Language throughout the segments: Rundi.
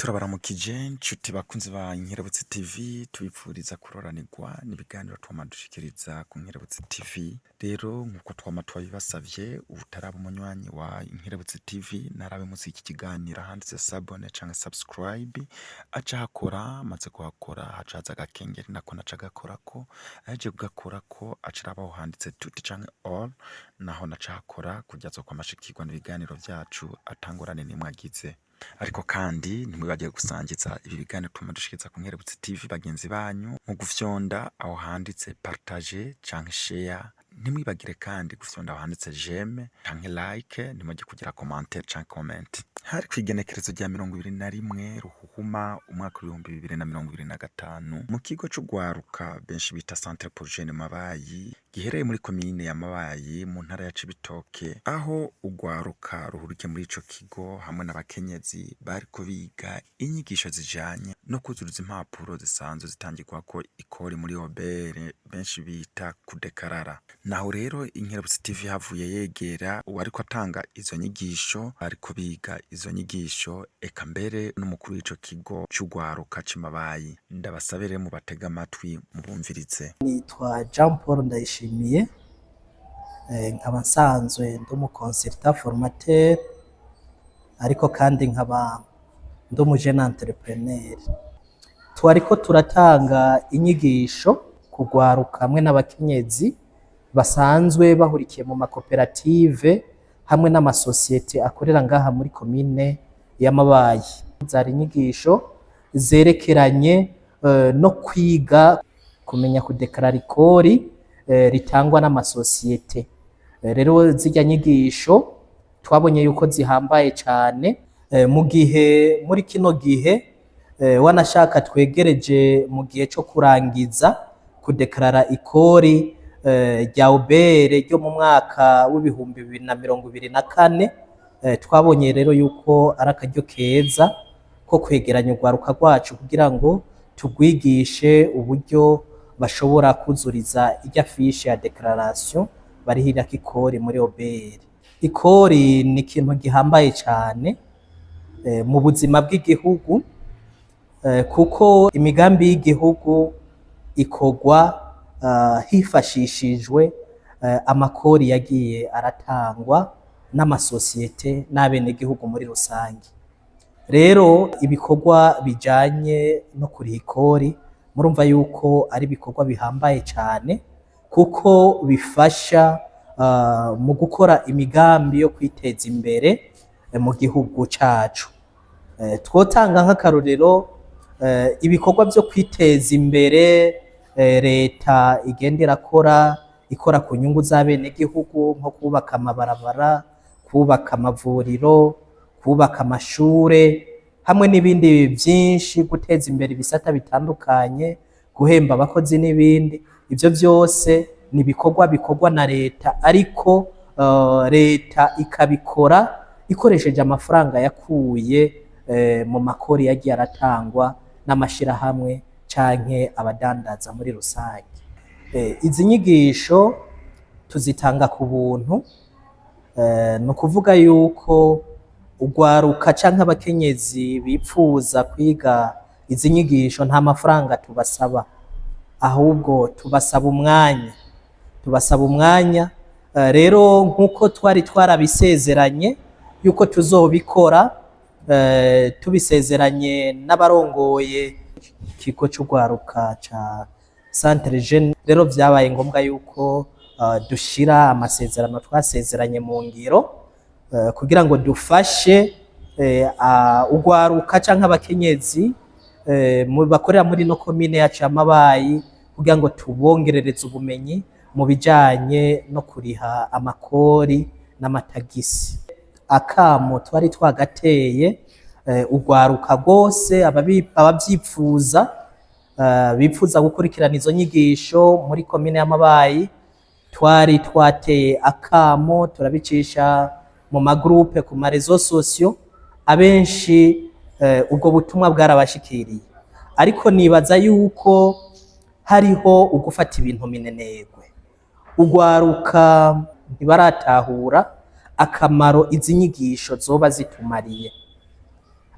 Turabaramukije nshuti bakunzi ba Nkerebutsi TV, tubipfuriza kuroranirwa n'ibiganiro twama dushikiriza ku Nkerebutsi TV. Rero nkuko twama twabibasavye, uwutaraba umunywanyi wa Nkerebutsi TV narabe munsi y'iki kiganiro ahanditse s'abonner canke subscribe, aca ahakora. Amaze kuhakora haca haza agakengeri, nako naca agakorako. Ahejeje kugakorako aca araba aho handitse toutes canke all, naho naca ahakora kugira azokwama ashikirwa n'ibiganiro vyacu atangorane n'imwe agize. Ariko kandi ntimwibagire gusangiza ibi biganiro tuma dushikiriza ku Nkerebutsi TV bagenzi banyu mu gufyonda aho handitse partager canke share. Ntimwibagire kandi gufyonda aho handitse j'aime canke like, ntimwibagire kugira commentaire canke comment. Hari kw'igenekerezo rya 21 Ruhuhuma umwaka w'2025, mu kigo c'ugwaruka benshi bita Centre pour Jeunes Mabayi, giherereye muri komine ya Mabayi mu ntara ya Cibitoke, aho ugwaruka ruhurikiye muri ico kigo hamwe n'abakenyezi bariko biga inyigisho zijanye no kuzuruza impapuro zisanzwe zitangirwako ikori muri OBR, benshi bita kudekarara. Naho rero Inkerebutsi TV havuye yegera uwariko atanga izo nyigisho, bariko biga izo nyigisho, eka mbere n'umukuru w'ico kigo c'ugwaruka c'i Mabayi. Ndabasabe rero mubatege amatwi mubumvirize. Nitwa Jean Paul Ndayishimiye, nkaba nsanzwe ndi umu consultant formateur, ariko kandi nkaba ndi umu jeune entrepreneur. Twariko turatanga inyigisho ku rwaruka hamwe n'abakenyezi basanzwe bahurikiye mu makoperative hamwe n'amasosiyete akorera ngaha muri komine ya Mabayi. Zari inyigisho zerekeranye no kwiga kumenya kudekarara ikori ritangwa n'amasosiyete. Rero zirya nyigisho twabonye yuko zihambaye cane mu gihe muri kino gihe wanashaka twegereje mu gihe co kurangiza kudekarara ikori rya OBR ryo mu mwaka w'2024. Twabonye rero yuko ari akaryo keza ko kwegeranya urwaruka rwacu kugira ngo tugwigishe uburyo bashobora kuzuriza irya fiche ya déclaration barihirako ikori muri OBR. Ikori ni ikintu gihambaye cane mu buzima bw'igihugu, kuko imigambi y'igihugu ikorwa hifashishijwe amakori yagiye aratangwa n'amasosiyete n'abenegihugu muri rusange. Rero ibikorwa bijanye no kuriha ikori murumva yuko ari ibikorwa bihambaye cane, kuko bifasha mu gukora imigambi yo kwiteza imbere mu gihugu cacu. Twotanga nk'akarorero ibikorwa vyo kwiteza imbere leta igenda irakora, ikora ku nyungu z'abenegihugu, nko kubaka amabarabara, kubaka amavuriro, kubaka amashure hamwe n'ibindi vyinshi, guteza imbere ibisata bitandukanye, guhemba abakozi n'ibindi. Ivyo vyose ni ibikorwa bikorwa na leta, ariko leta ikabikora ikoresheje amafaranga yakuye mu makori yagiye aratangwa n'amashirahamwe canke abadandaza muri rusange. Izi nyigisho tuzitanga ku buntu, ni ukuvuga yuko urwaruka canke abakenyezi bipfuza kwiga izi nyigisho nta mafaranga tubasaba, ahubwo tubasaba umwanya, tubasaba umwanya. Rero nk'uko twari twarabisezeranye yuko tuzobikora, tubisezeranye n'abarongoye ikigo c'urwaruka ca Centre Jeune, rero vyabaye ngombwa yuko dushira amasezerano twasezeranye mu ngiro kugira ngo dufashe urwaruka canke abakenyezi bakorera muri no komine yacu ya Mabayi, kugira ngo tubongerereze ubumenyi mu bijanye no kuriha amakori n'amatagisi. Akamo twari twagateye urwaruka rwose abavyipfuza, bipfuza gukurikirana izo nyigisho muri komine ya Mabayi, twari twateye akamo turabicisha mu ma groupes, ku ma réseaux sociaux. Abenshi ubwo butumwa bwarabashikiriye, ariko nibaza yuko hariho ugufata ibintu minenegwe. Urwaruka ntibaratahura akamaro izi nyigisho zoba zitumariye,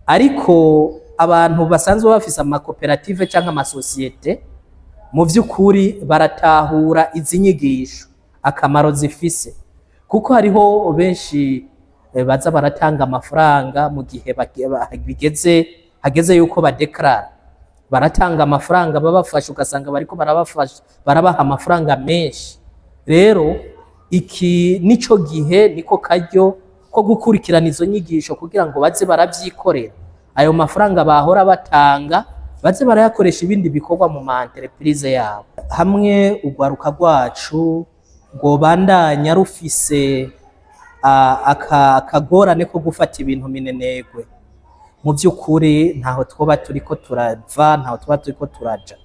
ariko Abantu basanzwe bafise amakoperative canke amasosiyete, mu vy'ukuri baratahura izi nyigisho akamaro zifise, kuko hariho benshi baza baratanga amafaranga mu gihe bigeze hageze yuko badekarara, baratanga amafaranga babafasha, ugasanga bariko barabafasha, barabaha amafaranga menshi. Rero iki nico gihe, niko karyo ko gukurikirana izo nyigisho kugira ngo baze baravyikorera, ayo mafaranga bahora batanga baze barayakoresha ibindi bikorwa mu ma entreprise yabo. Hamwe urwaruka rwacu rwobandanya rufise akagorane ko gufata ibintu minenegwe, mu by'ukuri ntaho twoba turiko turava, ntaho tuba turiko turaja.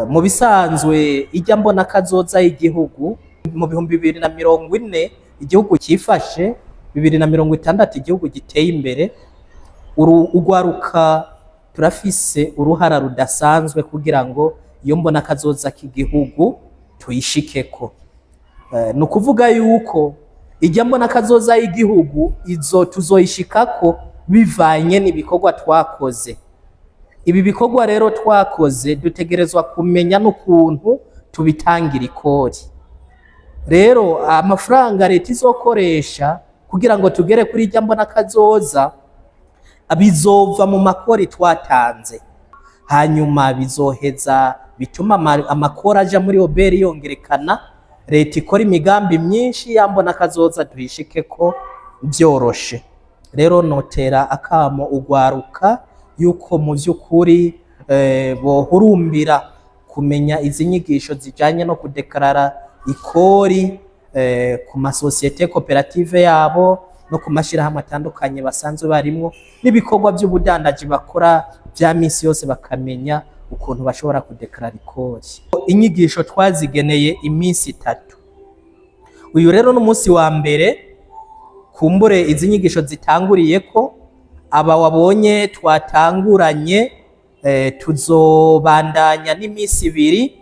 Mu bisanzwe ijya mbona kazoza y'igihugu mu 2040, igihugu cyifashe, 2060 igihugu giteye imbere, urwaruka turafise uruhara rudasanzwe kugira ngo iyo mbona kazoza k'igihugu tuyishikeko. Ni ukuvuga yuko ijya mbona kazoza y'igihugu izo tuzoyishikako bivanye n'ibikorwa twakoze. Ibi bikorwa rero twakoze dutegerezwa kumenya n'ukuntu tubitangira ikori. Rero amafaranga leta izokoresha kugira ngo tugere kuri ijya mbona kazoza bizova mu makori twatanze, hanyuma bizoheza bituma amakori aja muri OBR yongerekana, leta ikora imigambi myinshi yambona kazoza duhishike ko byoroshe. Rero notera akamo ugwaruka yuko mu vy'ukuri bohurumbira kumenya izi nyigisho zijanye no kudekarara ikori ku masosiyete koperative yabo no ku mashirahamwe atandukanye basanzwe barimwo, n'ibikorwa by'ubudandaji bakora vya misi yose, bakamenya ukuntu bashobora kudekarara ikori. Inyigisho twazigeneye iminsi 3. Uyu rero n'umunsi wa mbere kumbure izi nyigisho zitanguriyeko. Aba wabonye twatanguranye, tuzobandanya n'iminsi 2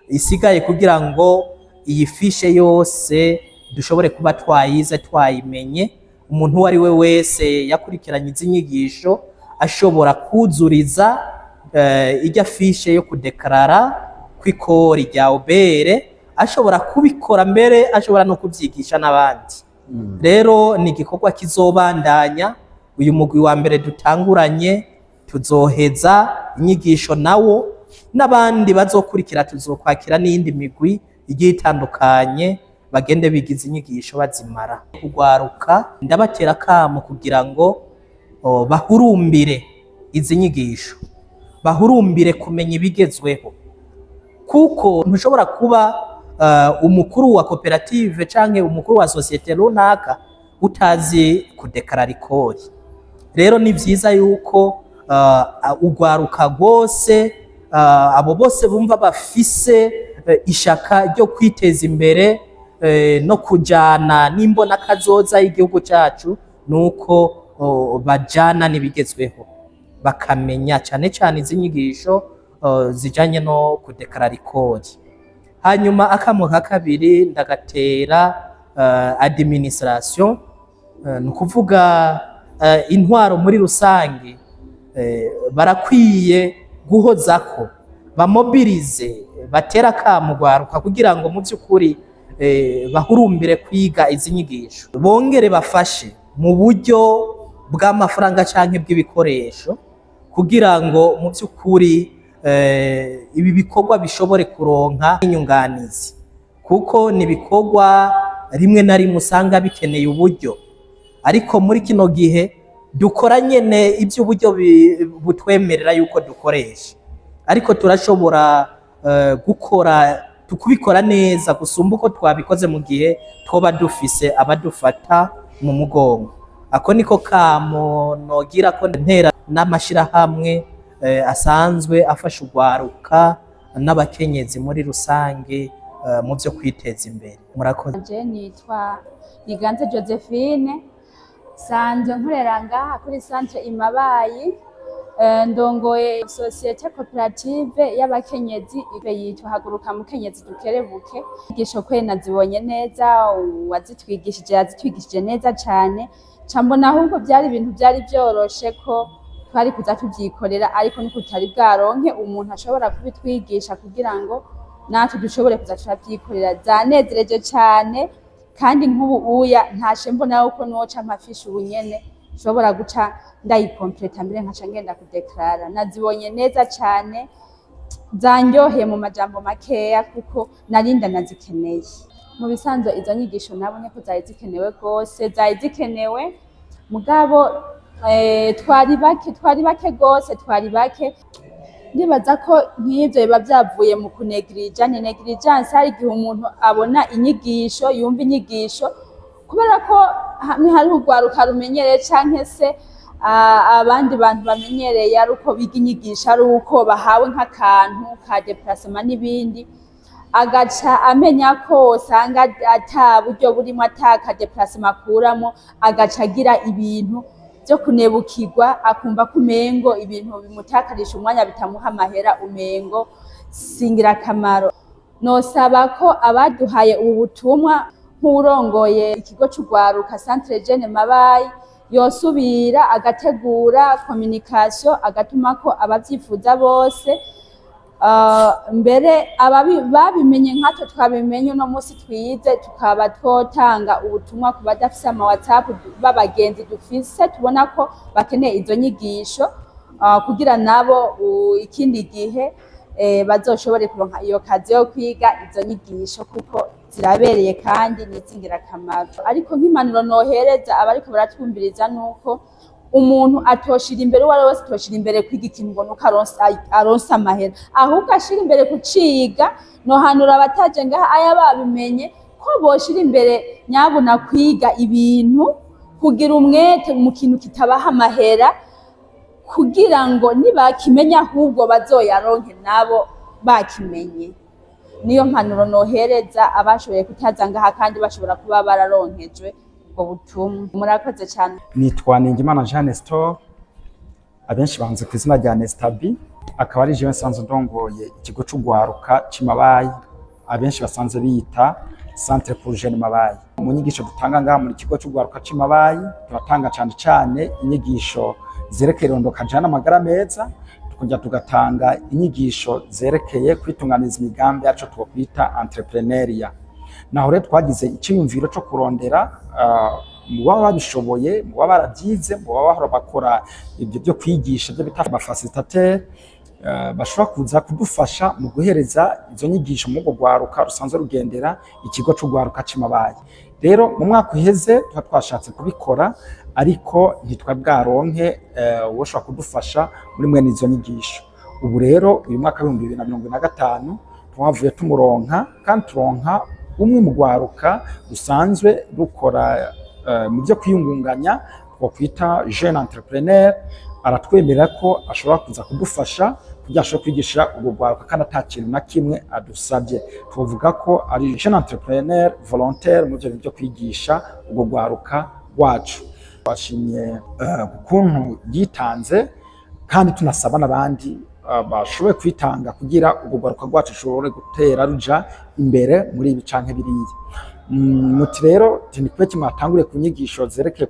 isigaye kugira ngo iyi fiche yose dushobore kuba twayize, twayimenye. Umuntu uwo ari we wese yakurikiranye izi nyigisho ashobora kuzuriza ijya fiche yo kudekarara kw'ikori rya OBR, ashobora kubikora, mbere ashobora no kubyigisha n'abandi. Rero ni igikorwa kizobandanya. Uyu mugwi wa mbere dutanguranye tuzoheza inyigisho nawo, n'abandi bazokurikira tuzokwakira n'iyindi migwi igiye itandukanye, bagende bigiza inyigisho bazimara. Kugwaruka ndabatera akamo kugira ngo bahurumbire izi nyigisho, bahurumbire kumenya ibigezweho, kuko ntushobora kuba umukuru wa koperative canke umukuru wa sosiyete runaka utazi kudekarara ikori. Rero ni vyiza yuko ugwaruka rwose, abo bose bumva bafise ishaka ryo kwiteza imbere no kujana n'imbona kazoza y'igihugu cacu, nuko bajana n'ibigezweho, bakamenya cane cane izi nyigisho zijanye no kudekarara ikori. Hanyuma akamo ka kabiri ndagatera administration, ni ukuvuga intwaro muri rusange, barakwiye guhozako, bamobilize, batera akamo ugwaruka kugira ngo mu by'ukuri bahurumbire kwiga izi nyigisho, bongere bafashe mu buryo bw'amafaranga canke bw'ibikoresho kugira ngo mu by'ukuri ibi bikorwa bishobore kuronka inyunganizi, kuko ni ibikorwa rimwe na rimwe usanga bikeneye uburyo. Ariko muri kino gihe dukora nyene iby'uburyo butwemerera yuko dukoresha, ariko turashobora gukora tukubikora neza gusumba uko twabikoze mu gihe twoba dufise abadufata mu mugongo. Ako niko kamo nogira ko ntera n'amashirahamwe asanzwe afasha ugwaruka n'abakenyezi muri rusange mu byo kwiteza imbere. Murakoze. Je nitwa Niganze Josephine, sanzwe nkorera ngaha kuri centre Imabayi, ndongoye société coopérative y'abakenyezi yitwa Haguruka Mukenyezi Dukerebuke. Inyigisho kwe nazibonye neza, uwazitwigishije yazitwigishije neza cane, ca mbona ahubwo byari ibintu byari vyoroshe ko Twari kuza tuvyikorera, ariko nuko tutari bwaronke umuntu ashobora kubitwigisha kugira ngo natwe dushobore kuza turavyikorera. Zanezereje cane, kandi nk'ubu uya ntashe mbona yuko noca amafishe ubu nyene nshobora guca ndayikompleta, mbere nkaca ngenda kudeklarara. Nazibonye neza cane, zanryoheye mu majambo makeya, kuko nari ndanazikeneye. Mu bisanzwe izo nyigisho nabonye ko zari zikenewe rwose, zari zikenewe, mugabo twari bake, twari bake rwose, twari bake. Ndibaza ko nk'ivyo biba vyavuye mu kunegirija. Ni négligence. Hari igihe umuntu abona inyigisho, yumva inyigisho, kubera ko hamwe hariho urwaruka rumenyereye canke se abandi bantu bamenyereye ari uko biga inyigisho, ari uko bahawe nk'akantu ka déplacement n'ibindi, agaca amenya ko usanga ata buryo burimo, ata ka déplacement akuramo, agaca agira ibintu vyo kunebukirwa, akumva ko umengo ibintu bimutakarisha umwanya, bitamuha amahera, umengo si ngirakamaro. Nosaba ko abaduhaye ubu butumwa, nk'uwurongoye ikigo c'urwaruka Centre Jeune Mabayi, yosubira agategura communication, agatumako abavyifuza bose. Mbere babimenye nkatwe twabimenye uno musi twize, tukaba twotanga ubutumwa ku badafise ama WhatsApp b'abagenzi dufise tubona ko bakeneye izo nyigisho, kugira nabo ikindi gihe bazoshobore kuronka iyo kazi yo kwiga izo nyigisho, kuko zirabereye kandi ni iz'ingirakamaro. Ariko nk'impanuro nohereza abariko baratwumviriza nuko umuntu atoshira imbere, uwo ari we wese atoshira imbere kwiga ikintu ngo nuko aronse amahera, ahubwo ashira imbere kuciga. Nohanura abataje ngaha aya babimenye ko boshira imbere nyabuna kwiga ibintu, kugira umwete mu kintu kitabaha amahera, kugira ngo nibakimenya ahubwo bazoyaronke nabo bakimenye. Niyo mpanuro nohereza abashoboye kutaza ngaha kandi bashobora kuba bararonkejwe ubwo butumwa. Murakoze cyane. Nitwa Ningimana Jean Nestor, abenshi banze ku izina rya Nestabi, akaba ari jewe nsanzwe ndongoye ikigo c'urwaruka c'i Mabayi, abenshi basanzwe bita Centre pour Jeunes Mabayi. Mu nyigisho dutanga ngaha muri kigo c'urwaruka c'i Mabayi, turatanga cane cane inyigisho zerekeye irondoka jana amagara meza, tukongera tugatanga inyigisho zerekeye kwitunganiza imigambi yacu twokwita entrepreneuriat. Naho rero twagize icyiyumviro cyo kurondera mu baba babishoboye, mu baba baravyize, mu baba bahora bakora ibyo byo kwigisha, byo bita aba facilitateurs, bashobora kuza kudufasha mu guhereza izo nyigisho mu rwo rwaruka rusanzwe rugendera ikigo c'urwaruka c'i Mabayi. Rero mu mwaka uheze tuba twashatse kubikora, ariko ntitwari bwaronke uwoshobora kudufasha muri mwene izo nyigisho. Ubu rero uyu mwaka w'2025 twavuye tumuronka, kandi turonka umwe mu rwaruka rusanzwe rukora mu byo kwiyungunganya twokwita jeune entrepreneur, aratwemerera ko ashobora kuza kudufasha kugira ashobore kwigisha urwo rwaruka kandi ata kintu na kimwe adusabye. Twovuga ko ari jeune entrepreneur volontaire mu byo bintu byo kwigisha urwo rwaruka rwacu. Twashimye ukuntu yitanze, kandi tunasaba n'abandi bashoboye kwitanga kugira urwo rwaruka rwacu rushobore gutera ruja imbere muri ibi canke biriya. Muti rero ni kubera mwatanguriye ku nyigisho zerekeye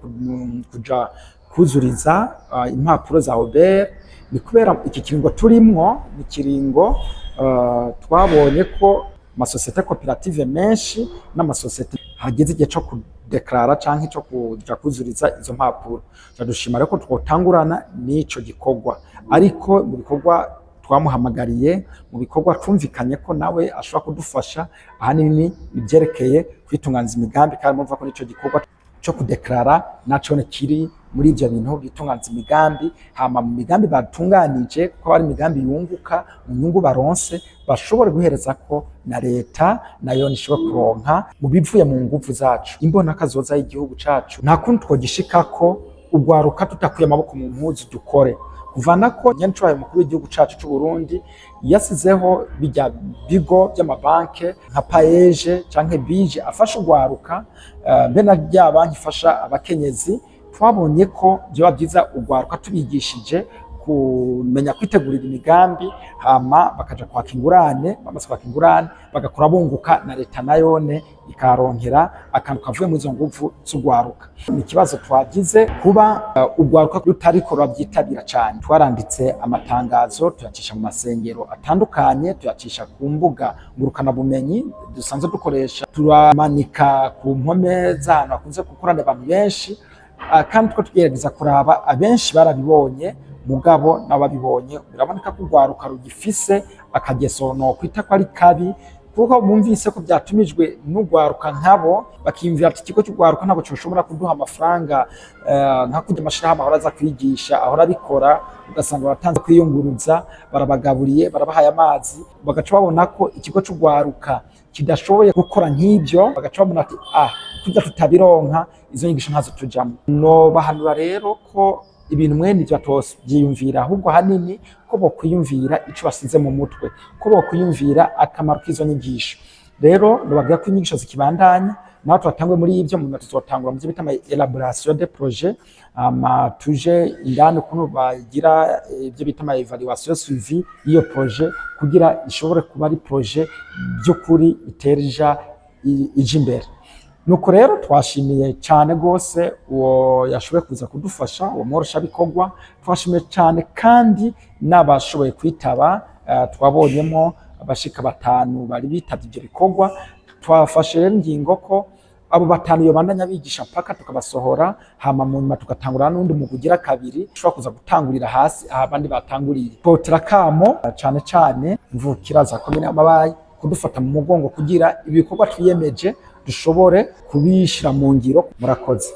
kuja kuzuriza impapuro za OBR? Ni kubera iki kiringo turimwo ni ikiringo twabonye ko amasosiyete koperative menshi n'amasosiyete hageze igihe co kudeklarara canke co kuja kuzuriza izo mpapuro. Dushima rero ko twotangurana n'ico gikorwa, ariko mu bikorwa twamuhamagariye, mu bikorwa twumvikanye ko nawe ashobora kudufasha, ahanini ibyerekeye kwitunganiza imigambi, kandi murumva ko n'ico gikorwa co kudeklarara naco kiri muri ivyo bintu bitunganiza imigambi. Hama mu migambi batunganije, kuko ari imigambi yunguka, mu nyungu baronse bashobore guhereza ko na leta nayo nishobora kuronka mu bivuye mu nguvu zacu. Imbona kazoza y'igihugu cacu nta kundi twogishikako urwaruka tutakuye amaboko mu mpuzu dukore. Kuvana ko nyenicubahiro umukuru w'igihugu cacu c'u Burundi yasizeho bijya bigo by'amabanke nka PAEEJ canke BIJE afasha urwaruka, mbe na rya banki ifasha abakenyezi, twabonye ko vyoba vyiza urwaruka tubigishije Kumenya kwitegurira imigambi, hama bakaja kwaka ingurane. Bamaze kwaka ingurane, bagakora bunguka, na leta nayone ikaronkera akantu kavuye muri izo nguvu z'ugwaruka. Ni ikibazo twagize kuba ugwaruka rutariko rurabyitabira cane. Twaranditse amatangazo, tuyacisha mu masengero atandukanye, tuyacisha ku mbuga ngurukanabumenyi dusanzwe dukoresha, turamanika ku mpome z'ahantu hakunze gukorana abantu benshi. Kandi two tugerageza kuraba, abenshi barabibonye, mugabo n'ababibonye biraboneka ko urwaruka rugifise akageso no kwita ko ari kabi, kuko bumvise ko byatumijwe n'urwaruka nkabo, bakiyumvira ati ikigo cy'urwaruka ntabwo coshobora kuduha amafaranga nka kurya amashirahamwe ahora aza kwigisha, ahora abikora, ugasanga baratanze kwiyunguruza, barabagaburiye, barabahaye amazi, bagaca babona ko ikigo cy'urwaruka kidashoboye gukora nk'ibyo, bagaca babona ati ah, kurya tutabironka, izo nyigisho ntazo tujamo. No bahanura rero ko ibintu mwene ivyo batovyiyumvira, ahubwo hanini ko bokwiyumvira ico basize mu mutwe, ko bokwiyumvira akamaro k'izo nyigisho. Rero nobabwira ko inyigisho zikibandanya, naho turatangwe muri ivyo, mu nyuma tuzotangura mu vyo bita ama élaboration de projet, ama tuje indani ukuntu bagira ibyo bita ama évaluation, suivi y'iyo projet, kugira ishobore kuba ari projet by'ukuri iterija ija imbere. Nuko rero twashimiye cyane rwose uwo yashoboye kuza kudufasha, uwo mworoshabikorwa. Twashimiye cyane kandi n'abashoboye kwitaba. Twabonyemo abashika batanu bari bitavye ivyo bikorwa. Twafashe rero ingingo ko abo batanu yobandanya bigisha mpaka tukabasohora, hama mu nyuma tugatangura n'undi mugwi ugira kabiri ushobora kuza gutangurira hasi aho abandi batanguriye. Twotera kamo cane cane mvukira za komine Mabayi kudufata mu mugongo kugira ibikorwa twiyemeje dushobore kubishira mu ngiro. Murakoze.